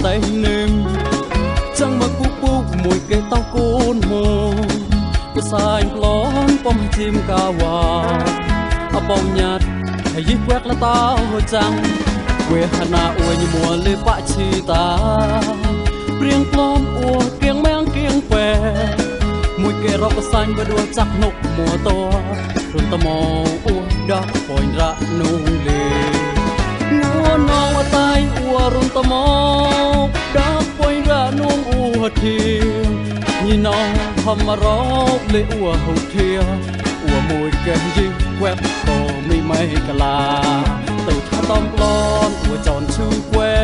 តៃនឹមចង់មកពូមួយគេតោកូនមកផ្សាយប្លន់បំជីមកាវ៉ាអបងញ៉ាត់ហើយយីវែកលតាហូចាំងវេហណាអួយមួលេបឈីតាព្រៀងប្លន់អួគៀងមាំងគៀងពេមួយគេរកផ្សាញ់បដួលចាក់នុកមួតរុនតមអួដកពយរ៉ានុងលេងួនងអតៃអួរុនតមដកពយរ៉ានុងអួធីញីណងហមរោលេអួហូធាអួមួយគេយីវែបក៏មីម៉ៃកលាទៅថាតំប្លន់អួចនឈឺគួែ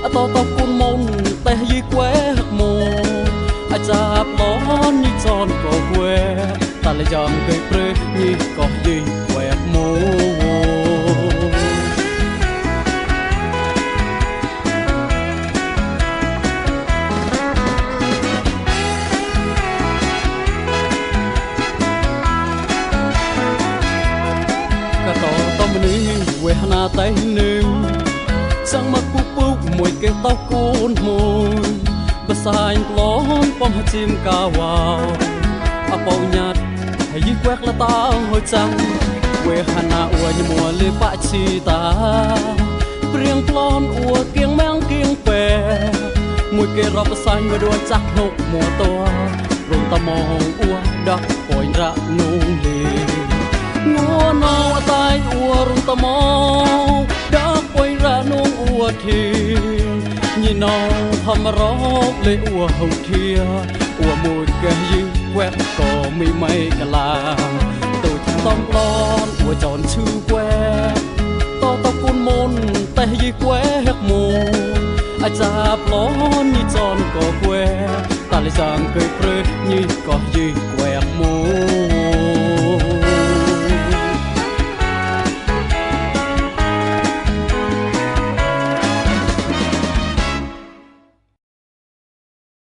អតតគុនមុនតែយីគួែមួអាចាប្លន់ញីចនក៏គួែតែលយ៉ាងគេព្រឺញីក៏យីគួែមួវេហណាតៃនឹមចង់មកពូមួយគេតោកូនមួយបសាញប្លន់បំជីមកាវ៉ាអបោញ៉ាត់ហើយយីវែកលតាហូចាំងវេហណាអួយមួលេបឈីតាព្រៀងប្លន់អួគៀងមាំងគៀងពេមួយគេរកបសាញ់បដួលចាក់នុកមួតរំតមងអួដកពយរ៉ានុងលេងួនងអតៃអួរុនតមដកពយរ៉ានុងអួធីញីណងហមរោលេអួហូធាអួមួយកេះយីវែបក៏មីម៉ៃកលាទៅតំប្លន់អួចនឈឺគួែតតគុនមុនតែយីគួែហកមួអាចាប្លន់ញីចនក៏គួែតែលចាំគេព្រឺញីក៏យីគួែមួ